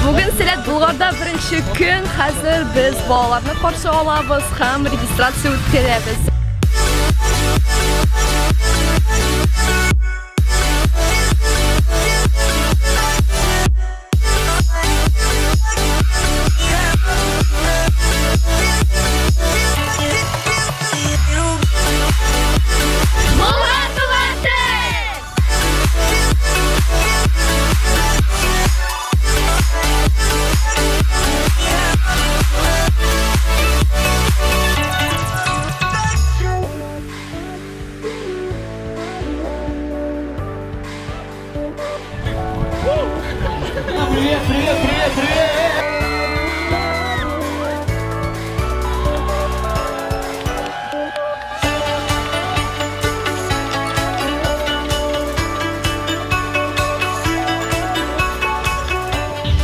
Бүген Сәләт Болгарда беренче көн. Хәзер без балаларны каршы алабыз һәм регистрация үткәрәбез. Болгар туган тел! Привет, привет, привет, привет!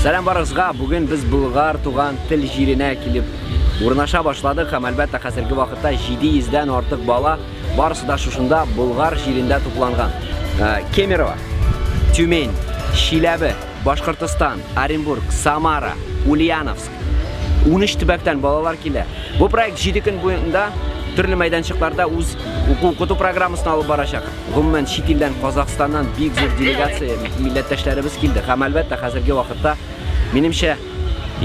Сәлам барыгызга! Бүген без Болгар туган тел җиренә килеп урнаша башладык һәм әлбәттә хәзерге вакытта 700 дән артык бала барысы да шушында Болгар җирендә тупланган. Э, Кемерово, Тюмень, Чиләбе, Башкортостан, Оренбург, Самара, Ульяновск, 13 төбәктән балалар килә. Бу проект 7 көн буенда төрле мәйданчыкларда үз уку-укыту программасын алып барачак. Гомумән, чит илдән, Казахстаннан бик зур делегация милләттәшләребез килде. Һәм әлбәттә, хәзерге вакытта, минемчә,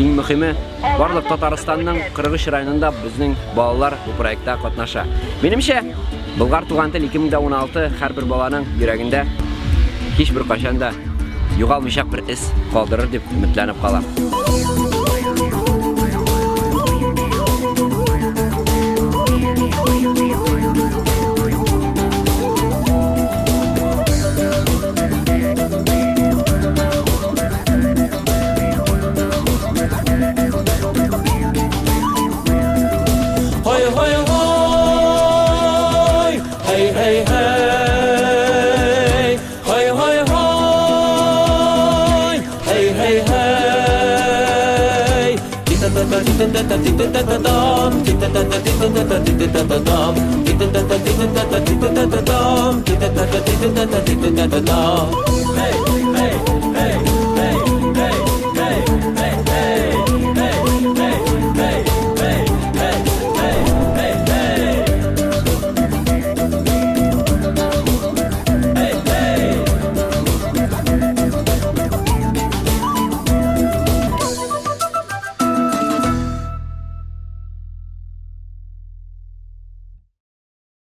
иң мөһиме, барлык Татарстанның 43 районында безнең балалар бу проектта катнаша. Минемчә, Болгар туган тел 2016 һәрбер баланың йөрәгендә һич бер кайчан да югалмыйчак бер эз калдырыр дип өметләнеп калам. Һай, һай, һай, һай, һай, һай, һай, һай, һай, һай, һай, һай. Ти-та-та-та, ти-та-та-та, ти-та-та-та-там, ти-та-та-та, ти-та-та-та, ти-та-та-та-там, ти-та-та-та, ти-та-та-та, ти-та-та-та-там, ти-та-та-та, ти-та-та-та, ти-та-та-та-там.